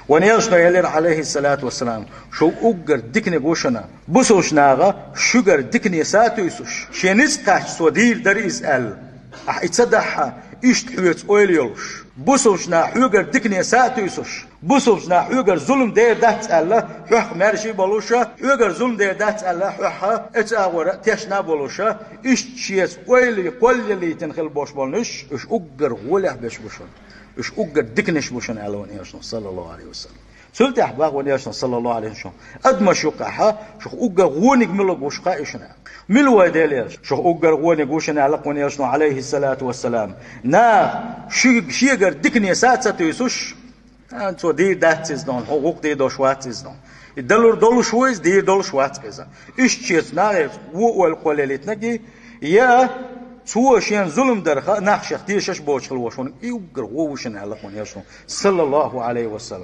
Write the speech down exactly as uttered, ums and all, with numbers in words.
Вайн Элчано элира, Ӏалайхи ссалату вассалам: «Шух уггар диканиг ву шуна, бусалба наха шуьгара дикане са а туьйсуш, шен ницкъ кхаьчча цо дийр дара иза», — аьлла. Ахьа и ца дахь, иштта хьоьца ойла йолуш, бусалба наха хьоьгара дикане са а туьйсуш, бусалба наха хьоьгара зулам дер дац аьлла, хьох маьрша а болуш, хьоьгара зулам дер дац аьлла, хьох эцу агӀора а тешна а болуш, иштта шеца ойла кхоллаялийтина хила болуш болу уьш, уьш уггар гӀолехь берш бу шуна. Уьш уггар диканаш бу шуна аьлла вайн Элчано, саллаллаху Ӏалайхи ва саллам. Цул тӀаьхьа боху вайн Элчано, саллаллаху Ӏалайхи ва саллам, адамаш юкъахь шух уггар гӀониг мила ву шух хаьий шуна? Мила ву вайн Дела Элча? Шух уггар гӀониг ву шуна аьлла вайн Элчано, Ӏалайхи ссалату вассалам. Наха ши-, шегара дикане са а ца туьйсуш, а, цо дийр дац иза дон, хьо гӀуллакх дийр долуш вац иза дон. И далур долуш ву иза, дийр долуш вац иза. Иштта шеца нахаца вон ойла кхоллаялийтинарг, я цо шена зулам дарх нах шех тешаш боцуш хила волуш верг, и уггар гӀо ву шуна аьлла вайн Элчано, саллаллаху Ӏалайхи ва саллам.